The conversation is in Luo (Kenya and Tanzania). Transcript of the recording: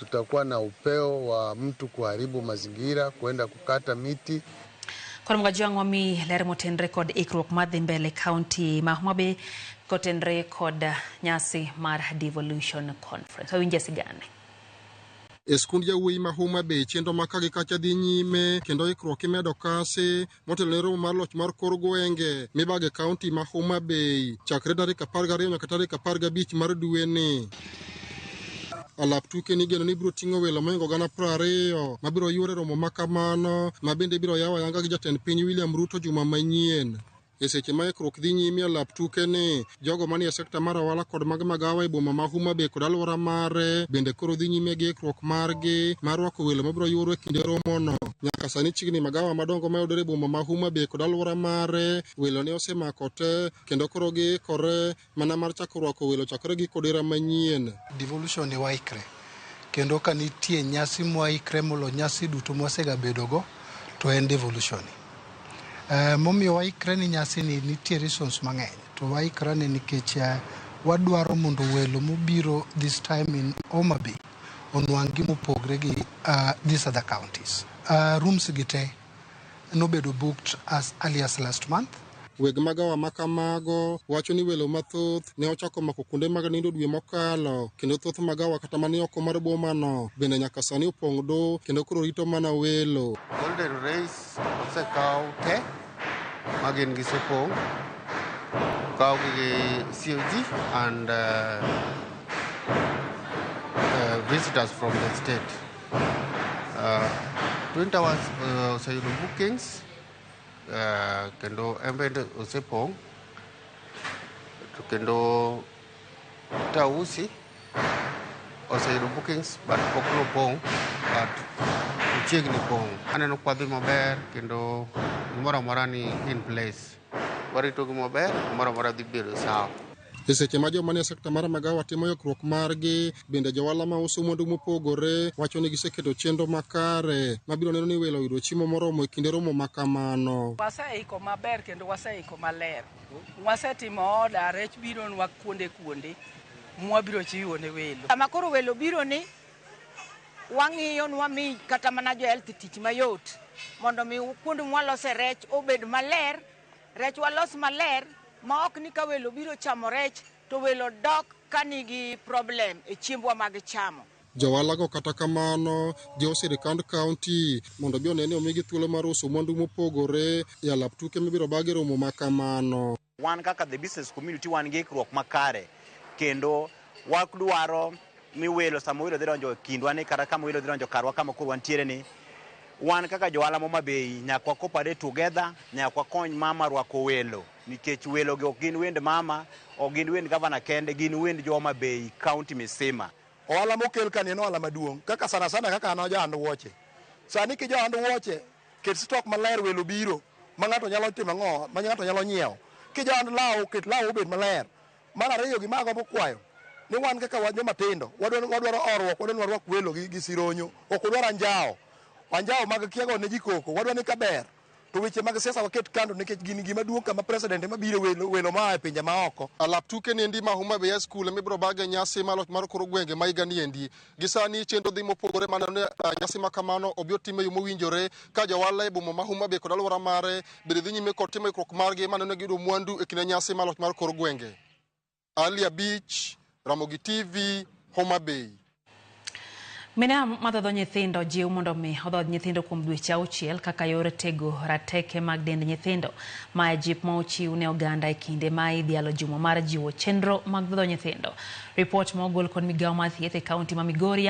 Tutakuwa na upeo wa mtu kuharibu mazingira, kwenda kukata miti. Kod Mgajwang' wami ler motenre kod ikruok madhi mbele kaunti ma Homa Bay kotenre kod nyasi mar Devolution Conference. Wawinje sigane. E skund jawuoyi ma Homa Bay chenro ma ka gi kacha dhi nyime kendo ikruok imedo kasi motelo ne romo mar loch mar kor gwenge mibago e kaunti ma Homa Bay chakre tarik 12 nyaka tarik 15 mar dweni. Alap tuke nigeno ni biro ting'o welo mohingo 20,000 mabiro yuoro e romo ma kamano ma bende ibiro yaw ayanga gi jatend piny William Ruto juma manyien. E seche ma ikruok dhi nyime e alap tuke ni, jogo manie sekta mar ohala kod mag magawa e boma ma Homa Bay kod alwora mare bende koro dhi nyime gi ikruok margi mar rwako welo mabiro yuoro e kinde romono. Nyaka sani chiegni magawa madongo mayudore e boma ma Homa Bay kod alwora mare welo ne osemako te kendo koro giikore mana mar chako rwako welo chakre gi kodera manyien. Devolution ni waikre kendo ka nitie nyasi mwaikre molo nyasi duto mwasegabedogo to en devolution ni. Momiyo waikre ni nyasi ni nitie reasons mang'eny to waikre ni nikech wadwaro mondo welo mobiro this time in Homa Bay onwang' gimopogre gi these other counties. Rooms gi te nobedo booked as early as last month. Weg magawa ma kamago wacho ni welo mathoth ne ochako mako kuonde mag nindo dwe mokalo kendo thoth magawa kata mani oko mar bomano bende nyaka sani opong' do kendo koro rito mana welo. Golden Race osekaw te magin gisepong', okawgi gi COG and visitors from the state. Twin Towers oseyudo bookings kendo en bende osepong', to kendo Tausi oseyudo bookings but pok nopong' but ochiegni pong'. Aneno kwadhi maber kendo gimoro amora ni in place. Waritogi maber, gimoro amora dhi bedo sawa. E seche ma joma nie sekta mar magawa timo ikruok margi, bende johala mauso mwandu mopogore wacho ni giseketo chenro makare mabiro neno ni welo oyudo chiemo moromo e kinde romo ma kamano. Waseiko maber kendo waseiko maler. Wasetimo order, rech bironwa kuonde kuonde mwabiro chiwo ne welo. Sama koro welo biro ni wang'iyo ni wami kata mana jo health tich mayot mondo mi kuonde mwalose rech obed maler, rech walos maler ma ok ni ka welo biro chamo rech to welo dok ka nigi problem e chiembwa mag chamo. Johala go kata kamano jiwo sirikand kaunti mondo obi one ni omigi thuolo mar uso mwandu mopogore e alap tuke mibiro bag e romo ma kamano. Wan kaka the business community wan gi ikruok makare kendo wadwaro ni welo sama welo dhi donjo e kindwa ni kata kama welo dhi donjo karwa kama koro wantiere ni wan kaka johala ma Homa Bay nyaka wa cooperate together, nyaka wakony mama rwako welo nikech welo gi ok gin wend mama, ok gin wend gavana kende, gin wend jo Homa Bay county misima. Ohala mokel ka ni en ohala maduong' kaka sana sana kaka an ja hand wuoche. Sani ki ja hand wuoche ket stock maler welo biro ma ng'ato nyalo timo ang'o ma ng'ato nyalo nyiewo. Ki ja hand law ket law obed maler. Mar ariyo gima agombo kwayo ni wan kaka wan joma tindo wadwaro horuok, wadwaro ni warwak welo gi sironyo, ok wadwar anjawo. Anjawo mag kia go ne ji koko, wadwa ni kaber to weche mag siasa waket kando nikech gin gima duong' kama president ema biro welo, welo maa e pinje maoko. Alap tuke ni endi ma Homa Bay High School ema ibiro bage nyasi mar loch mar kor gwenge ma higa ni endi. Gi sani chenro dhi mopogore maneno ni nyasi ma kamano obi otim e yo mowinjore ka johala e boma ma Homa Bay kod alwora mare bende dhi nyime kod timo ikruok margi maneno giyudo mwandu e kinde nyasi mar loch mar kor gwenge. Ali Abich, Ramogi TV, Homa Bay. Mine madhodho nyithindo jiw mondo mi odhodh nyithindo kuom dweche 6 kaka yor tego rateke mag dend nyithindo. Mae jip ma ochiw ne oganda e kinde ma idhialo juma mar jiwo chenro mag dhodho nyithindo. Ripot ma ogol kod migawo mar thieth e kaunti ma Migori.